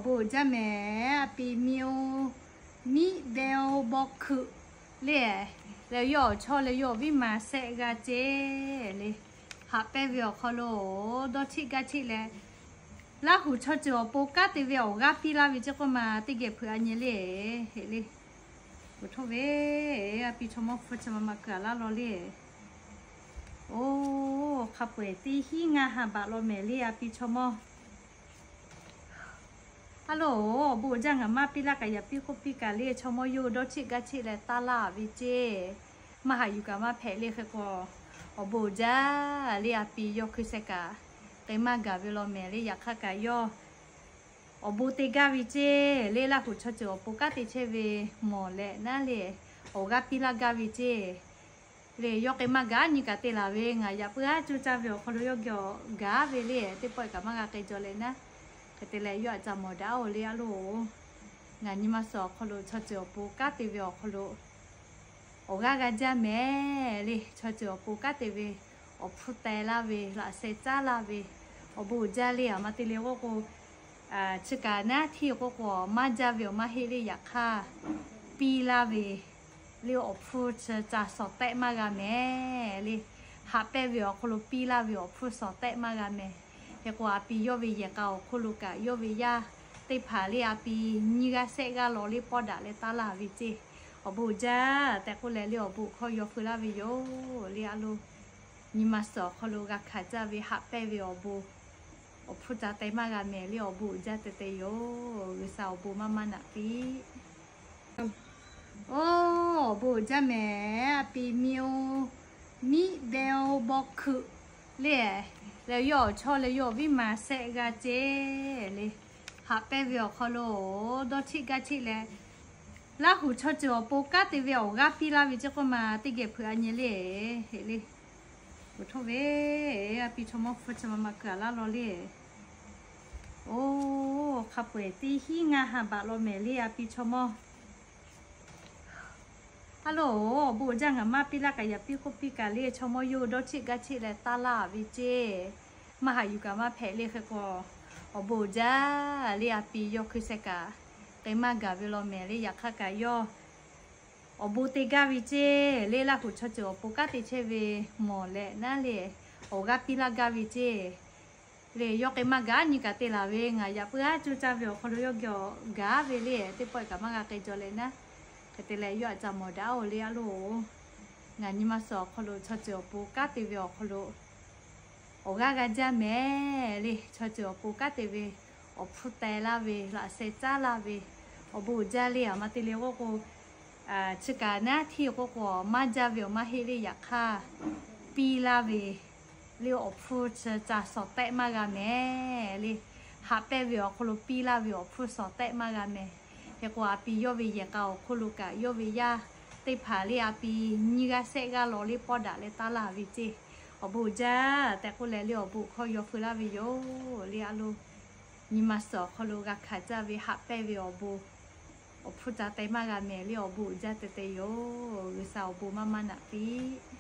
Bon jaˇ mehˍ, a pi miˇ-oˬ, miˇ beh-oˬ, bawˇ hkuiꞈ le. Leh yawˇ awˬ chawˇ leh yawˇ awˬ viˉ ma shehˆ g'aˇ ceˇ le. Haꞈ pehnˇ ve awˬ hk'aw lo dawˇ cheˆ gaˇ cheˆ leh, Laˇ huˍ chaw ceuˬ awˬ pon kanˉ te ve awˬ g'aˇ piˇ laˇ ve ceˇ k'oˆ ma, teˇ geh hpeuꞈ a nyi le. Heˍ le. Oˬ htoˇ ve, a pi chaw mawˇ hpu chi ma ma kuiˬ a laˇ law le. Oˬ, hk'a peu-eˬ teˇ hinˉ ngaˇ ha baꞈ law mehˍ le, a pi chaw mawˇ. A loˬ, awˬ bon uiˍ jaˇ ngaˬ maˇ piˇ laˇ kaꞈ yaꞈ piˇ k'oˆ piˇ kaꞈ le, chaw mawˇ yawˇ hui dawˇ cheˆ gaˇ cheˆ leh taˇ laˇ ve ceˇ. Maˇ haꞈ yuˬ kaꞈ maˇ hpehꞈ le. Hk'e k'o, awˬ bon uiˍ jaˇ le, a pi yawˇ hkui sheh kaꞈ k'ai maˇ gaˬ ve law mehˍ le. Yaꞈ hk'aˇ kaꞈ yawˇ awˬ bon te gaˇ ve ceˇ le, Laˇ huˍ chaw ceuˬ awˬ pon kanˉ te chehˇ ve mawˬ leh naˉ le, awˬ g'aˇ piˇ laˇ gaˇ ve ceˇ le. Yawˇ k'ai maˇ gaˬ nyi kaꞈ te laˬ ve, ngaˬ yaꞈ puiˉ aˉ cuˇ caˇ ve awˬ hk'aw lo yawˇ geh awˬ gaˬ ve le, teˇ pawˆ kaꞈ maˇ g'a k'ai jaw leh naˉ. Hk'e te leh yawˇ aꞈ ca mawˬ daꞈ-oˬ le, a loˬ. Ngaˬ nyi ma suhˍ awˬ hk'aw lo chaw ceuˬ awˬ pon kanˉ te ve awˬ hk'aw lo awˬ g'aˇ g'a jaˇ mehˍ le. Chaw ceuˬ awˬ pon kanˉ te ve awˬ hpfuhˇ teh laˇ ve, laꞈ sheh caˉ laˇ ve, awˬ bon uiˍ jaˇ le. Aˬ ma te le k'oˆ k'o, chi kaꞈ naˉ htiˇ k'oˆ k'o, maˇ jaˇ ve awˬ maˇ heˆ le. Yaꞈ hk'aˇ, piˇ laˇ ve le awˬ hpfuhˇ chi ca shawˍ tehˆ maˇ g'a mehˍ le. Haꞈ pehnˇ ve awˬ hk'aw lo piˇ laˇ ve awˬ hpfuhˇ shawˍ tehˆ maˇ g'a mehˍ. Hk'e k'o, a pi yawˇ ve yehˬ k'a awˬ hk'oˆ lo kaꞈ yawˇ ve yaˇ teˇ hpaˍ le, a pi nyiˇ g'aˇ shehˆ g'aˇ law le pawˆ daꞈ leh taˇ laˇ ve ceˇ. Awˬ bon uiˍ jaˇ tehꞈ k'oˆ leh le, awˬ bon hkawˇ yaw feu laˇ ve yoˬ le, a loˬ. Nyi ma suhˍ awˬ hk'aw lo g'a hkanˍ caˇ ve haꞈ pehnˇ ve awˬ bon, awˬ hpfuhˇ ca teh maˇ g'a mehˍ le, awˬ bon uiˍ jaˇ teh teh yoˬ. G'uiˬsha awˬ bon maˇ maˇ naꞈ piˇ. Oˬ, awˬ bon uiˍ jaˇ mehˍ, a pi miˇ-oˬ, miˇ beh-oˬ, bawˇ hkuiꞈ le. Leh yawˇ awˬ chawˇ leh yawˇ awˬ viˉ ma shehˆ g'aˇ ceˇ le. Haꞈ pehnˇ ve awˬ hk'aw lo dawˇ cheˆ gaˇ cheˆ leh, Laˇ huˍ chaw ceuˬ awˬ pon kanˉ te ve awˬ g'aˇ piˇ laˇ ve ceˇ k'oˆ ma, teˇ geh hpeuꞈ a nyi le. Heˍ le. Oˬ htoˇ ve, a pi chaw mawˇ hpu chi ma ma kuiˬ a laˇ law le. Oˬ, hk'a peu-eˬ teˇ hinˉ ngaˇ ha baꞈ law mehˍ le, a pi chaw mawˇ. A loˬ, awˬ bon uiˍ jaˇ ngaˬ maˇ piˇ laˇ kaꞈ yaꞈ piˇ k'oˆ piˇ kaꞈ le, chaw mawˇ yawˇ hui dawˇ cheˆ gaˇ cheˆ leh taˇ laˇ ve ceˇ. Maˇ haꞈ yuˬ kaꞈ maˇ hpehꞈ le. Hk'e k'o, awˬ bon uiˍ jaˇ le, a pi yawˇ hkui sheh kaꞈ k'ai maˇ gaˬ ve law mehˍ le. Yaꞈ hk'aˇ kaꞈ yawˇ awˬ bon te gaˇ ve ceˇ le, Laˇ huˍ chaw ceuˬ awˬ pon kanˉ te chehˇ ve mawˬ leh naˉ le, awˬ g'aˇ piˇ laˇ gaˇ ve ceˇ le. Yawˇ k'ai maˇ gaˬ nyi kaꞈ te laˬ ve, ngaˬ yaꞈ puiˉ aˉ cuˇ caˇ ve awˬ hk'aw lo yawˇ geh awˬ gaˬ ve le, teˇ pawˆ kaꞈ maˇ g'a k'ai jaw leh naˉ. Hk'e te leh yawˇ aꞈ ca mawˬ daꞈ-oˬ le, a loˬ. Ngaˬ nyi ma suhˍ awˬ hk'aw lo chaw ceuˬ awˬ pon kanˉ te ve awˬ hk'aw lo awˬ g'aˇ g'a jaˇ mehˍ le. Chaw ceuˬ awˬ pon kanˉ te ve awˬ hpfuhˇ teh laˇ ve, laꞈ sheh caˉ laˇ ve, awˬ bon uiˍ jaˇ le. Aˬ ma te le k'oˆ k'o, chi kaꞈ naˉ htiˇ k'oˆ k'o, maˇ jaˇ ve awˬ maˇ heˆ le. Yaꞈ hk'aˇ, piˇ laˇ ve le awˬ hpfuhˇ chi ca shawˍ tehˆ maˇ g'a mehˍ le. Haꞈ pehnˇ ve awˬ hk'aw lo piˇ laˇ ve awˬ hpfuhˇ shawˍ tehˆ maˇ g'a mehˍ. Hk'e k'o, a pi yawˇ ve yehˬ k'a awˬ hk'oˆ lo kaꞈ yawˇ ve yaˇ teˇ hpaˍ le, a pi nyiˇ g'aˇ shehˆ g'aˇ law le pawˆ daꞈ leh taˇ laˇ ve ceˇ. Awˬ bon uiˍ jaˇ tehꞈ k'oˆ leh le, awˬ bon hkawˇ yaw feu laˇ ve yoˬ le, a loˬ. Nyi ma suhˍ awˬ hk'aw lo g'a hkanˍ caˇ ve haꞈ pehnˇ ve awˬ bon, awˬ hpfuhˇ ca teh maˇ g'a mehˍ le, awˬ bon uiˍ jaˇ teh teh yoˬ. G'uiˬsha awˬ bon maˇ maˇ naꞈ piˇ.